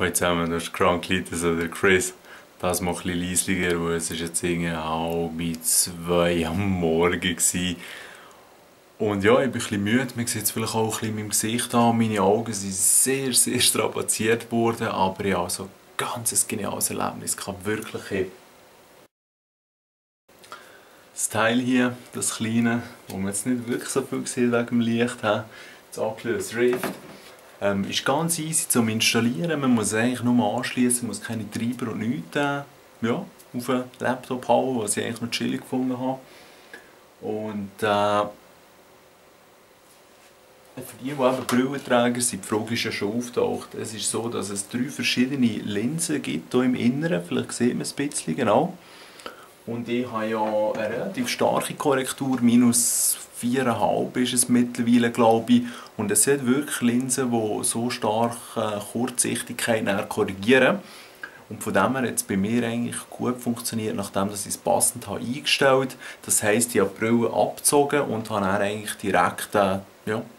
Heute zusammen, das ist Kranklitis oder Chris. Das mal ein bisschen leislicher, weil es ist jetzt irgendwie 2 am Morgen gewesen. Und ja, ich bin ein bisschen müde. Man sieht es vielleicht auch ein bisschen in meinem Gesicht an. Meine Augen sind sehr, sehr strapaziert worden. Aber ja, so ein ganz geniales Erlebnis. Kann wirklich. Das Teil hier, das kleine, wo man jetzt nicht wirklich so viel sieht wegen dem Licht, das angelöste Rift, ist ganz easy zum Installieren. Man muss es eigentlich nur anschließen, muss keine Treiber und nichts ja, auf den Laptop hauen, was ich eigentlich noch chillig gefunden habe. Und für die eben Brillenträger sind, die Frage ist ja schon auftaucht. Es ist so, dass es 3 verschiedene Linsen gibt hier im Inneren, vielleicht sieht man es ein bisschen genau. Und ich habe ja eine relativ starke Korrektur, minus 4,5 ist es mittlerweile, glaube ich. Und es sind wirklich Linsen, die so stark Kurzsichtigkeit korrigieren. Und von dem her hat es bei mir eigentlich gut funktioniert, nachdem ich es passend habe eingestellt habe. Das heisst, ich habe die Brille abgezogen und habe dann eigentlich direkt das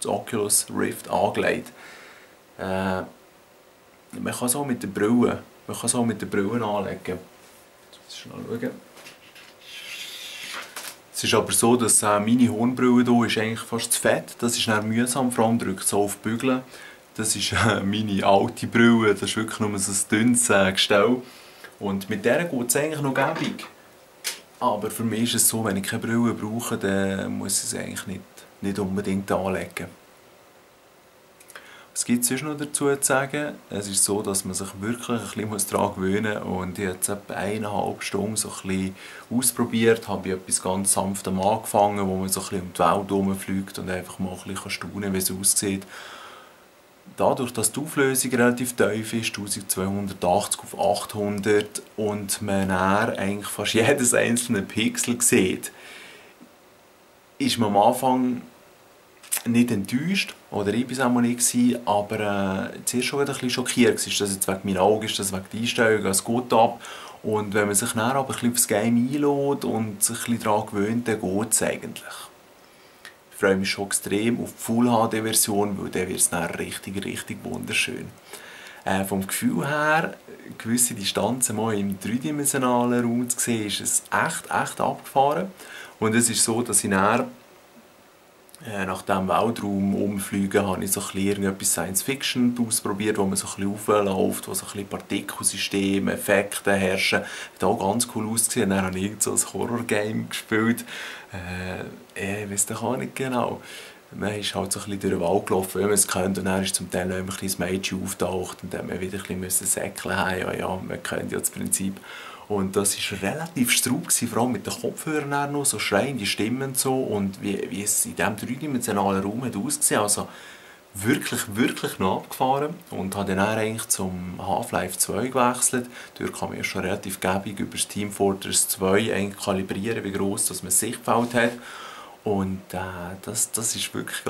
Oculus Rift angelegt. Man kann es auch mit der Brille, anlegen. Jetzt schnell schauen. Es ist aber so, dass meine Hornbrille hier ist eigentlich fast zu fett. Das ist dann mühsam, vor allem drückt es auf die Bügel. Das ist meine alte Brille, das ist wirklich nur so ein dünnes Gestell. Und mit der geht es eigentlich noch gäbig. Aber für mich ist es so, wenn ich keine Brille brauche, dann muss ich es eigentlich nicht unbedingt anlegen. Was gibt es sonst noch dazu zu sagen? Es ist so, dass man sich wirklich ein bisschen daran gewöhnen muss. Und ich habe jetzt etwa 1,5 Stunden so ein bisschen ausprobiert, habe ich etwas ganz Sanftem angefangen, wo man so ein bisschen um die Welt herumfliegt und einfach mal ein bisschen staunen kann, wie es aussieht. Dadurch, dass die Auflösung relativ tief ist, 1280 auf 800 und man dann eigentlich fast jedes einzelne Pixel sieht, ist man am Anfang nicht enttäuscht, oder ich war es auch nicht, aber zuerst schon ein bisschen schockiert. Ist das jetzt wegen meinen Augen, ist das wegen der Einstellung, es geht ab. Und wenn man sich dann aber ein bisschen aufs Game einlässt und sich ein bisschen daran gewöhnt, dann geht es eigentlich. Ich freue mich schon extrem auf die Full-HD-Version, weil dann wird es dann richtig, richtig wunderschön. Vom Gefühl her, gewisse Distanzen mal im dreidimensionalen Raum zu sehen, ist es echt abgefahren. Und es ist so, dass ich dann nach dem Weltraum umfliegen habe ich so irgendetwas Science-Fiction ausprobiert, wo man so ein bisschen aufläuft, wo so ein bisschen Partikelsysteme, Effekte herrschen. Hat auch ganz cool ausgesehen. Dann habe ich so ein Horror-Game gespielt. Ich weiß auch nicht genau. Man ist halt so ein bisschen durch den Wald gelaufen, wenn man es kennt. Und dann ist zum Teil noch ein kleines Mädchen auftaucht und dann haben wir wieder ein bisschen säckeln. Ja, man kennt ja das Prinzip. Und das war relativ straub, vor allem mit den Kopfhörern noch, so schreiende Stimmen und so. Und wie es in diesem dreidimensionalen Raum hat ausgesehen, also wirklich noch abgefahren. Und habe dann eigentlich zum Half-Life 2 gewechselt. Dort kann man ja schon relativ gäbig über das Team Fortress 2 eigentlich kalibrieren, wie gross dass man das Sichtfeld hat. Und das ist wirklich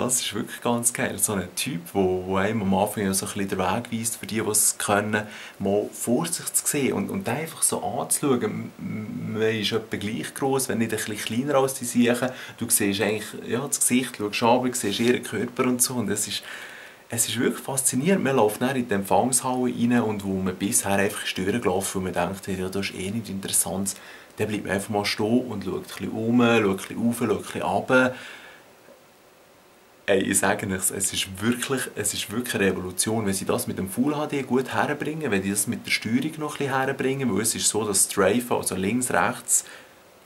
ganz geil. So ein Typ, der einem am Anfang so ein bisschen den Weg weist, für die es können, mal vor sich zu sehen und den einfach so anzuschauen. Man ist etwa gleich gross, wenn nicht ein bisschen kleiner als die Siechen. Du siehst eigentlich das Gesicht, schaust runter, siehst ihren Körper und so. Und es ist wirklich faszinierend. Man läuft dann in die Empfangshalle rein und wo man bisher einfach durchgelaufen und man denkt, ja, das ist eh nicht interessant. Dann bleibt man einfach mal stehen und schaut ein bisschen um, schaut ein bisschen rauf, schaut ein bisschen runter. Ey, ich sage euch, es ist wirklich eine Revolution, wenn sie das mit dem Full HD gut herbringen, wenn sie das mit der Steuerung noch ein bisschen herbringen, weil es ist so, dass Strafen, also links, rechts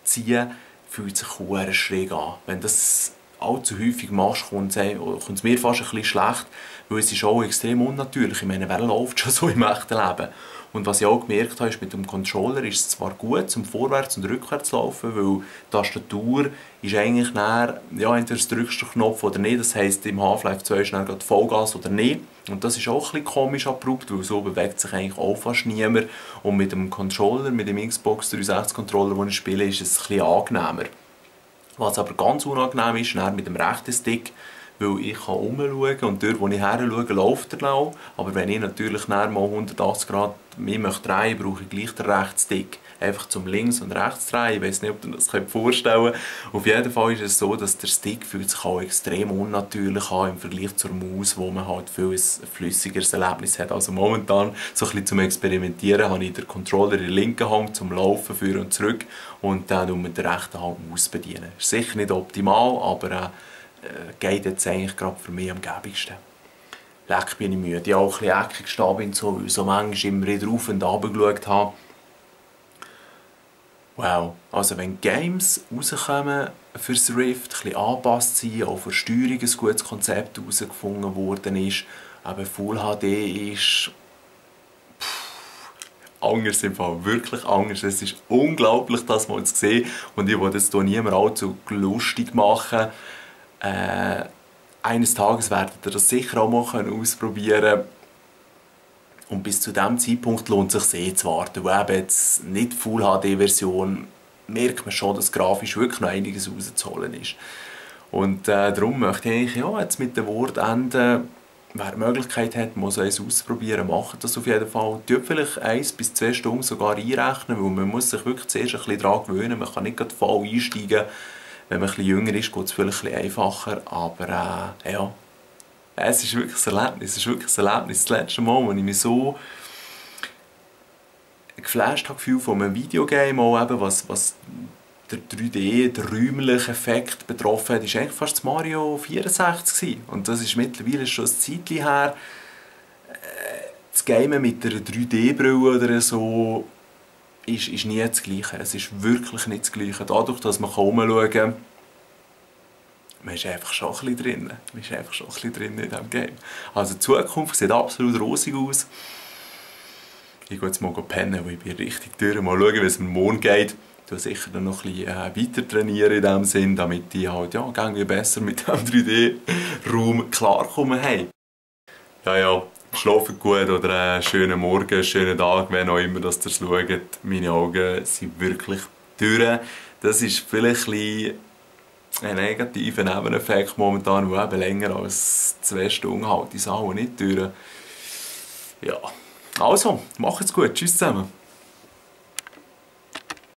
ziehen, fühlt sich sehr schräg an. Wenn das allzu häufig machst, kommt es mir fast ein bisschen schlecht, weil es ist auch extrem unnatürlich. Ich meine, wer läuft schon so im echten Leben? Und was ich auch gemerkt habe, ist, mit dem Controller ist es zwar gut, zum Vorwärts- und Rückwärts zu laufen, weil die Tastatur ist eigentlich näher, ja, entweder drückst du den Knopf oder nicht. Das heisst, im Half-Life 2 ist dann Vollgas oder nicht. Und das ist auch ein bisschen komisch abrupt, weil so bewegt sich eigentlich auch fast niemand. Und mit dem Controller, mit dem Xbox 360 Controller, den ich spiele, ist es ein bisschen angenehmer. Was aber ganz unangenehm ist, mit dem rechten Stick, weil ich kann rumschauen und dort, wo ich her schaue, läuft er auch. Aber wenn ich natürlich näher mal 180 Grad mich möchte drehen, brauche ich gleich den Rechtsstick. Einfach zum Links und Rechts drehen. Ich weiß nicht, ob ihr das vorstellen könnt. Auf jeden Fall ist es so, dass der Stick fühlt sich auch extrem unnatürlich an im Vergleich zur Maus, wo man halt viel ein flüssigeres Erlebnis hat. Also momentan, so ein bisschen zum Experimentieren, habe ich den Controller in der linken Hand zum Laufen, führen und zurück und dann mit der rechten Hand Maus bedienen. Ist sicher nicht optimal, aber geht jetzt eigentlich gerade für mich am gäbigsten. Leck bin ich müde. Ich habe auch ein bisschen eckig gestanden, weil ich so manchmal immer wieder auf und runter geschaut habe. Wow, also wenn Games rauskommen fürs Rift, ein bisschen angepasst sind, auch für Steuerung ein gutes Konzept herausgefunden worden ist, eben Full HD ist anders im Fall, wirklich anders. Es ist unglaublich, das mal zu sehen und ich will das hier niemand allzu lustig machen. Eines Tages werdet ihr das sicher auch mal ausprobieren können. Und bis zu diesem Zeitpunkt lohnt es sich zu warten, weil eben jetzt nicht Full HD-Version merkt man schon, dass grafisch wirklich noch einiges rauszuholen ist. Und darum möchte ich ja, jetzt mit dem Wort enden, wer die Möglichkeit hat, mal so eins auszuprobieren, macht das auf jeden Fall. Tut vielleicht 1 bis 2 Stunden sogar einrechnen, weil man muss sich wirklich zuerst ein bisschen daran gewöhnen, man kann nicht gerade voll einsteigen. Wenn man ein bisschen jünger ist, geht es vielleicht ein bisschen einfacher, aber ja. Es ist wirklich ein Erlebnis, es ist wirklich ein Erlebnis. Das letzte Mal, als ich mich so geflasht habe von einem Videogame, auch eben, was der 3D, der räumliche Effekt betroffen hat, war eigentlich fast das Mario 64. Und das ist mittlerweile schon ein Zeitchen her. Das Gamen mit einer 3D-Brille oder so ist nie das Gleiche. Es ist wirklich nicht das Gleiche. Dadurch, dass man herumschauen kann, man ist einfach schon ein bisschen drin. Man ist einfach schon ein bisschen drin in diesem Game. Also die Zukunft sieht absolut rosig aus. Ich gehe jetzt mal pennen, weil ich bin richtig durch. Mal schauen, wie es mir morgen geht. Ich tue sicher dann noch ein bisschen weiter trainieren in dem Sinn, damit ich halt ja, besser mit dem 3D-Raum klarkomme. Hey. Ja, schlaft gut oder einen schönen Morgen, einen schönen Tag, wenn auch immer das ihr schaut. Meine Augen sind wirklich durch. Das ist vielleicht ein bisschen ein negativer Nebeneffekt momentan, der eben länger als 2 Stunden halt die Sachen nicht durch. Ja, also, macht's gut, tschüss zusammen.